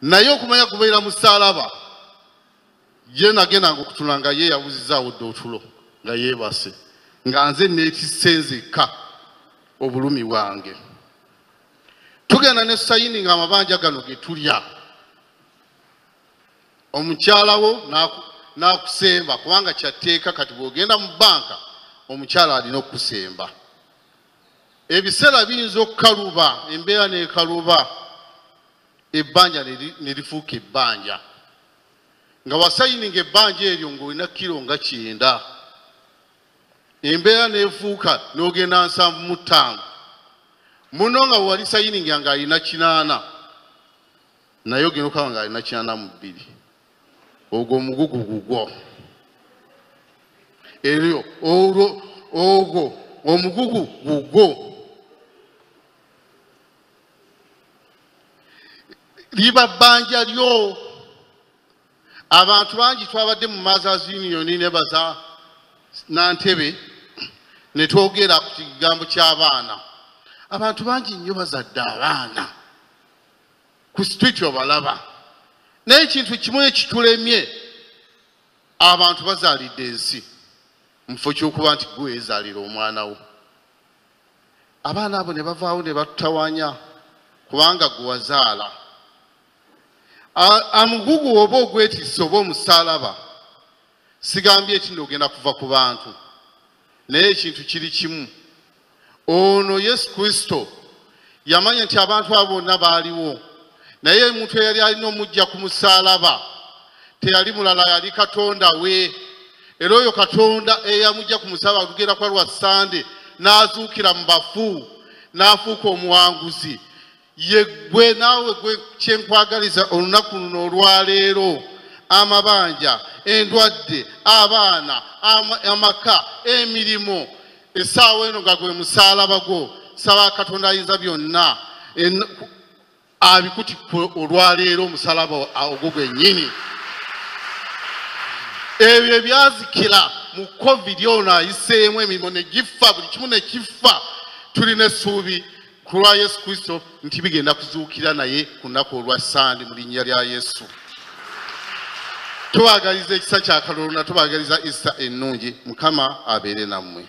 Naye okumanya kubeera musaalaba, ye nagendanga okutula nga ye yabuzizaawo dda otulo nga yeebase, nga nze neetisse nzekka obulumi bwange. Tugenda ne sayini nga amabanja gano ge tulya, omukyala wo n'akusemba kubanga kyatteeka. Kati bw'ogenda mu bbanka omukyala alina okukusemba. Ebiseera biyinza okukaluba, embeera n'ekaluba, ebbanja ne lifuuka ebbanja. Nga wasayininga ebbanja eryo ng'olina kiro nga 90, embeera n'efuuka n'ogenda 75. Muno nga wali sayininga ng'alina 80, naye ogenda okaba ng'alina 82. Ogwo omugugu gugwo. Eryo olwo ogwo omugugu gugwo. Liba bbanja lyo. Abantu bangi twabadde mu Mothers Union ne baza Nantebe ne twogera ku kigambo ky'abaana. Abantu bangi nnyo bazadde abaana ku street obalaba, naye ekintu kimu ekitulemye, abantu bazaalidde ensi mu kifo ky'okuba nti gwe weezaalira omwana wo. Abaana abo ne bavaawo ne batutawanya kubanga gwe wazaala. Amugugu oba ogwetisse oba omusaalaba, sigambye nti ogenda kuva ku bantu, naye ekintu kiri kimu. Ono Yesu Kristo yamanya nti abantu abo bonna baaliwo, naye omuntu eyali alina omujja ku musaalaba teyali mulala, yali Katonda we. Era oyo Katonda eyamujja ku musaalaba olugenda kwa lwa Sande n'azuukira mu bafu n'afuuka omuwanguzi. Ye gwe naawe gwe kyenkwagaliza olunaku luno olwaleero, amabanja, endwadde, abaana, amaka, emirimu, essaawa eno nga gwe musaalaba gwo, saba Katonda ayinza byonna abikutikke olwaleero omusaalaba ogwo gwennyini. Ebyo ebyazikira mu COVID ono ayiseemu emirimu ne gifa, buli kimu ne kifa, tulina essuubi ku lwa Yesu Kristo nti bigenda kuzuukira naye ku lunaku olwa Sande mu linnya lya Yesu. Tubaagaliza ekisa kya Katonda, tubaagaliza Easter ennungi. Mukama abeere nammwe.